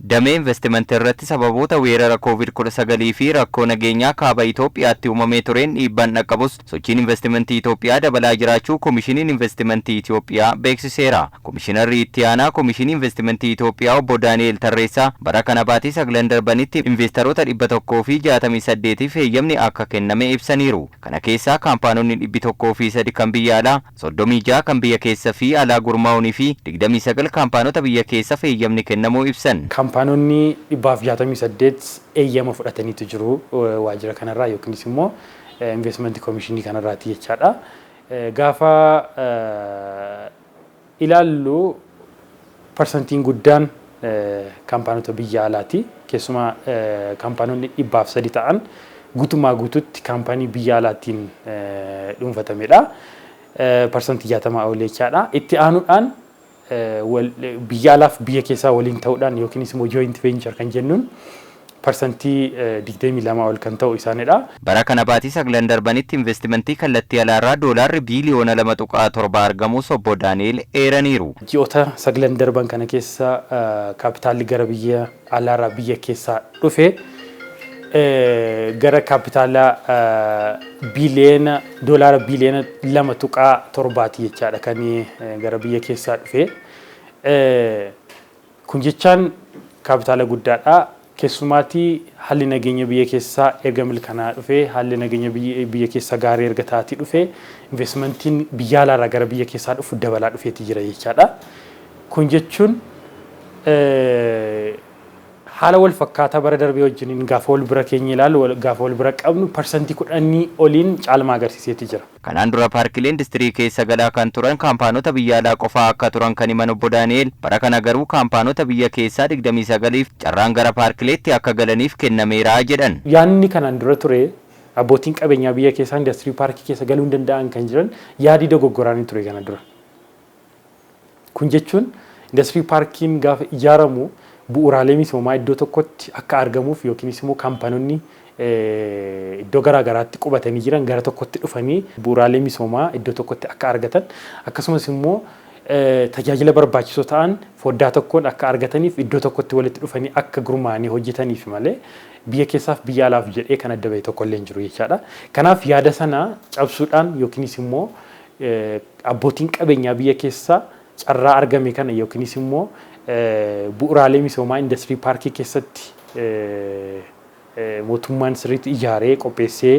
Damee investimentii irratti sababoota weerara Covid-19 fi rakkoo nageenyaa kaaba Itoophiyaatti uumamee tureen dhiibbaan dhaqqabus, sochiin investimentii Itoophiyaa dabalaa jiraachuu Komishiniin Investimentii Itoophiyaa beeksiseera. Komishinarri itti aanaa Komishinii Investimentii Itoophiyaa Obbo Daani'eel Tarreessaa bara kana baatii 9 darbanitti investaroota 168f heeyyamni akka kenname ibsaniiru. Kana keessaa kaampaanonni 103 kan biyya alaa, 36 kan biyya keessa fi alaa gurmaa'uunii fi 29 kaampaanota biyya keessaaf heeyyamni kennamuu ibsan. Kaampaanonni 168 eeyyama fudhataniitu jiru waajjira kanarraa yookiinis immoo investimentii komishinii kanarraati jechaadha. Gaafa ilaallu parsantiin guddaan kaampaanota biyya alaati. Keessumaa kaampaanonni 103 ta'an guutummaa guututti kaampaanii biyya alaatiin dhuunfatamedha. 60% ol jechaadha. Itti aanuudhaan biyya alaaf biyya keessaa waliin ta'uudhaan yookiinis immoo joint venture kan jennuun 22% ol kan ta'u isaanidha. Bara kana baatii 9 darbanitti investimentii kallattii alaarraa doolaarri biiliyoona 2.7 argamus Obbo Daani'el eeraniiru. Ji'oota 9 darban kana keessa kaapitaalli gara biyya alaarraa biyya keessaa dhufe gara kaapitaala doolaara biiliyoona 2.7ti jechaadha kan gara biyya keessaa dhufe. Kun jechaan kaapitaala guddaadha. Keessumaatii haalli nageenya biyya keessaa erga milkanaa dhufe, haalli nageenya biyya keessaa gaarii erga taatii dhufe, investimentiin biyya alaarraa gara biyya keessaa dhufu dabalaa dhufeeti jira jechaadha. Kun jechuun haala wal fakkaataa bara darbee wajjiniin gaafa wal bira keenya ilaalu, gaafa wal bira qabnu, 10% oliin caalmaa agarsiiseeti jira. Kanaan dura paarkilee industirii keessa galaa kan turan kaampaanota biyya alaa qofaa akka turan kan himan Obbo Daani'el, bara kana garuu kaampaanota biyya keessaa 29f carraan gara paarkileetti akka galaniif kennameera jedhan. Yaadni kanaan dura ture abbootiin qabeenyaa biyya keessaa industirii paarkii keessa galuu hin danda'an kan jiran yaadii dogoggoraan ture kana dura. Kun jechuun industirii paarkiin gaafa ijaaramu bu'uuraalee misoomaa iddoo tokkotti akka argamuuf yookiinis immoo kaampaanonni iddoo garaa garaatti qubatanii jiran gara tokkotti dhufanii bu'uuraalee misoomaa iddoo tokkotti akka argatan, akkasumas immoo tajaajila barbaachisoo ta'an foddaa tokkoon akka argataniif iddoo tokkotti walitti dhufanii akka gurmaa'anii hojjetaniif malee biyya keessaaf biyya alaaf jedhee kan adda bahe tokko illee hin jiru jechaadha. Kanaaf yaada sana cabsuudhaan yookiinis immoo abbootiin qabeenyaa biyya keessaa carraa argame kana yookiinis immoo bu'uuraalee misoomaa industirii paarkii keessatti mootummaan sirriitti ijaaree qopheessee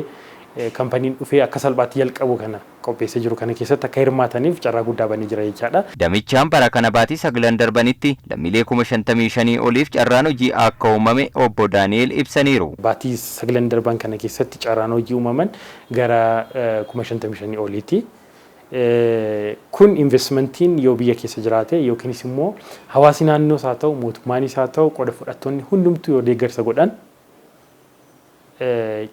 kaampaniin dhufee akka salphaatti jalqabu kana qopheessee jiru kana keessatti akka hirmaataniif carraa guddaa banee jira jechaadha. Damichaan bara kana baatii 9 darbanitti lammiilee 55,000 oliif carraan hojii akka uumame Obbo Daani'el ibsaniiru. Baatii 9 darban kana keessatti carraan hojii uumaman gara 55,000 oliiti. Kun investimentiin yoo biyya keessa jiraate yookiinis immoo hawaasi naannoos haa ta'u, mootummaanis haa ta'u, qooda fudhattoonni hundumtuu yoo deeggarsa godhan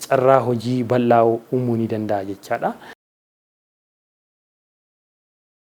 carraa hojii bal'aa uumuu ni danda'a jechaadha.